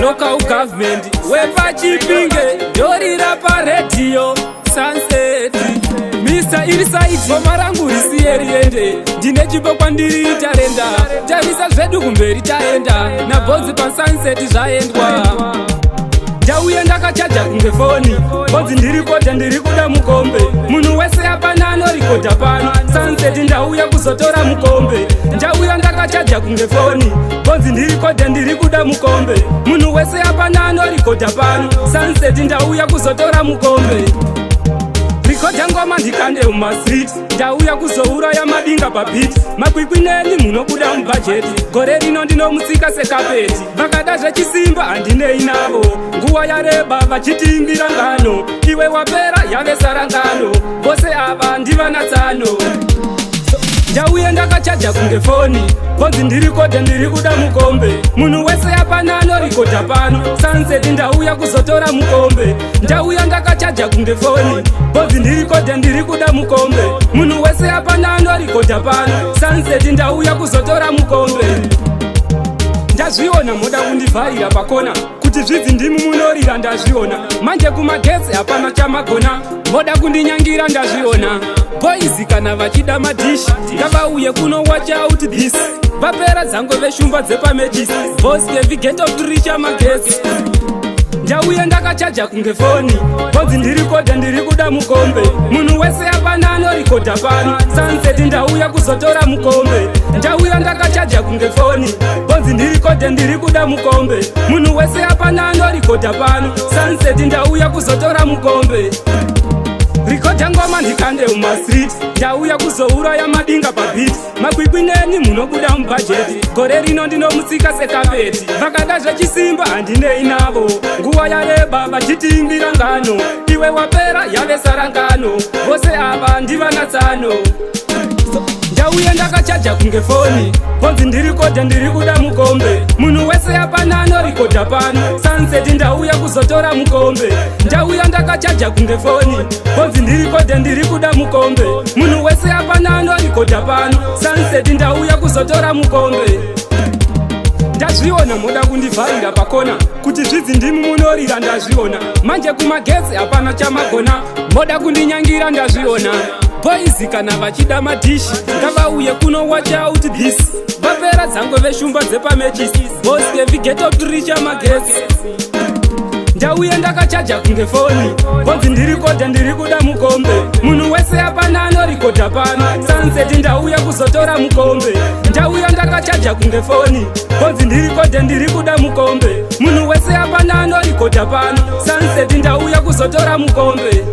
Local government wepaChipinge, ndorira paredhiyo Sunset. Mr Inside, ngoma rangu risiye riende, ndine chipo kwandiri tarenda. Tarisa zvedu kumberi, taenda nabhonzi paSunset, zvaendwa. Ndauya ndakachaja kunge foni, bonzi ndirikodha, ndiri kuda mukombe. Munhu wese apana anorikodha pano. Sunset, ndauya kuzotora mukombe. Ndauya ndakachaja kunge foni, bonzi ndirikodha, ndiri kuda mukombe. Munhu wese apana anorikodha pano. Sunset, ndauya kuzotora mukombe. Rikodha ngoma ndikande mumastreet, ndauya kuzouraya madinga pabeat. Makwikwi neni munobuda mubhajeti, gore rino ndinomutsika sekapeti. Vakada zvechisimba handinei navo, nguva yareba vachitiimbira ngano. Iwe wapera, yave sarangano, vose ava ndivana tsano. Ndauya ndakachaja kunge foni, bonzi ndirikodha, ndiri kuda mukombe. Munhu wese apana anorikodha pano. Sunset, ndauya kuzotora mukombe. Ndauya ndakachaja kunge foni, bonzi ndirikodha, ndiri kuda mukombe. Munhu wese apana anorikodha pano. Sunset, ndauya kuzotora mukombe. Ndazviona moda kundivharira pakona, kuti zvidzi ndimi munorira, ndazviona. Manje kumagetsi hapana chamagona, moda kundinyangira, ndazviona. Boys kana vachida madhishi ngavauye kuno, watch out this. Vapera dzango veshumba dzepamechisi, boss kevigetoturicha magetsi. Ndauya ndakachaja kunge foni, bonzi ndirikodha, ndiri kuda mukombe. Munhu wese apana anorikodha pano. Sunset, ndauya kuzotora mukombe. Ndauya ndakachaja kunge foni, bonzi ndirikodha, ndiri kuda mukombe. Munhu wese apana anorikodha pano. Sunset, ndauya kuzotora mukombe. Rikodha ngoma ndikande mumastreet, ndauya kuzouraya madinga pabeat. Makwikwi neni munobuda mubhajeti, gore rino ndinomutsika sekapeti. Vakada zvechisimba handinei navo, nguva yareba vachitiimbira ngano. Iwe wapera, yave sarangano, vose ava ndivana tsano. Ndauya ndakachaja kunge foni, bonzi ndirikodha, ndiri kuda mukombe. Munhu wese apana anorikodha pano. Sunset, ndauya kuzotora mukombe. Ndauya ndakachaja kunge foni, bonzi ndirikodha, ndiri kuda mukombe. Munhu wese apana anorikodha pano. Sunset, ndauya kuzotora mukombe. Ndazviona moda kundivharira pakona, kuti zvidzi ndimi munorira, ndazviona. Manje kumagetsi hapana chamagona, moda kundinyangira, ndazviona. Boys kana vachida madhishi ngavauye kuno, watch out this. Vapera dzango veshumba dzepamechisi, boss kevigetoturicha magetsi. Ndauya ndakachaja kunge foni, bonzi ndirikodha, ndiri kuda mukombe. Munhu wese apana anorikodha pano. Sunset, ndauya kuzotora mukombe. Ndauya ndakachaja kunge foni, bonzi ndirikodha, ndiri kuda mukombe. Munhu wese apana anorikodha pano. Sunset, ndauya kuzotora mukombe.